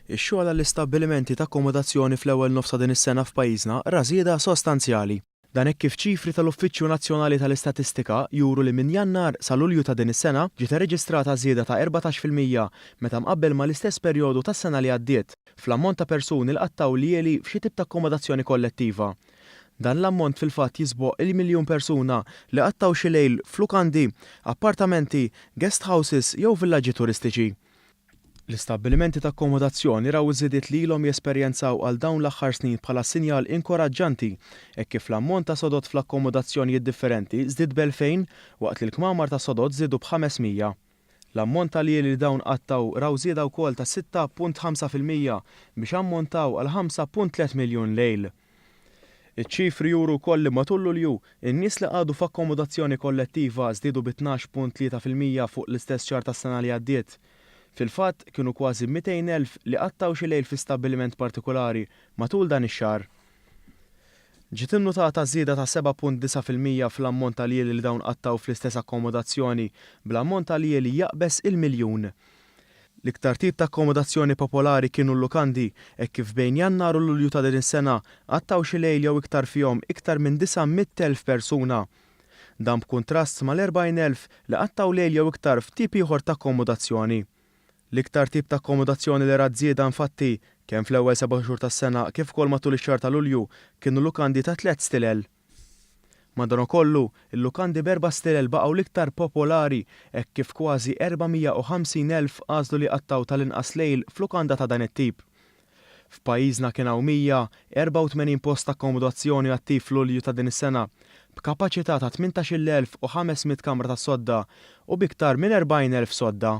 Ix-xogħol għall-istabbilimenti ta' akkomodazzjoni fl-ewwel nofs ta' din is-sena f'pajjiżna ra żieda sostanzjali. Dan hekk kif ċifri tal-Uffiċċju Nazzjonali tal-Istatistika juru li minn Jannar sa Lulju ta' din is-sena ġiet irreġistrata żieda ta' 14% meta mqabbel mal-istess perjodu tas-sena li għaddiet fl-ammont ta' persuni li qattgħu ljieli f'xi tip ta' akkomodazzjoni kollettiva. Dan l-ammont fil-fatt jisboq il-miljun persuna li qattgħu xi lejl f'lukandi, appartamenti, guest houses jew villaġġi turistiċi. L-istabbilimenti ta' akkomodazzjoni raw iż-żidiet li ilhom jesperjenzaw għal dawn l-aħħar snin bħala sinjal inkoraġġanti hekk kif l-ammont ta' sodod fl-akkomodazzjonijiet differenti żdied b'2,000 waqt li l-kmamar ta' sodod żdiedu b'500. L-ammont ta' ljieli li dawn qattgħu raw żieda wkoll ta' 6.5% biex ammontaw għal 5.3 miljun lejl. Iċ-ċifri juru wkoll li matul Lulju, in-nies li qagħdu f'akkomodazzjoni kollettiva żdiedu bi 12.3% fuq l-istess xahar tas-sena li għaddiet. Fil-fatt, kienu kważi 200,000 li qattgħu xi lejl fi stabbiliment partikulari matul dan ix-xahar. Ġiet innutata żieda ta' 7.9% fl-ammont ta' ljieli li dawn qattgħu fl-istess akkomodazzjoni, bl-ammont ta' ljieli jaqbeż il-miljun. L-iktar tip ta' akkomodazzjoni popolari kienu l-lukandi, hekk kif bejn Jannar u Lulju ta' din is-sena qattgħu xi lejl jew iktar fihom iktar minn 900,000 persuna. Dan b'kuntrast mal-40,000 li qattgħu lejl jew iktar f'tip ieħor ta' akkomodazzjoni. L-iktar tip ta' akkomodazzjoni li rat żieda infatti, kemm fl-ewwel seba' xhur tas-sena kif ukoll matul ix-xahar ta' Lulju, kienu lukandi ta' tliet stilel. Madanakollu, il-lukandi b'erba' stilel baqgħu l-iktar popolari hekk kif kważi 450,000 għażlu li jqattgħu tal-inqas lejl f'lukanda ta' dan it-tip. F'pajjiżna kien hawn 184 post ta' akkomodazzjoni attiv f'Lulju ta' din is-sena, b'kapaċità ta' 18,500 kamra tas-sodda u b'iktar minn 40,000 sodda.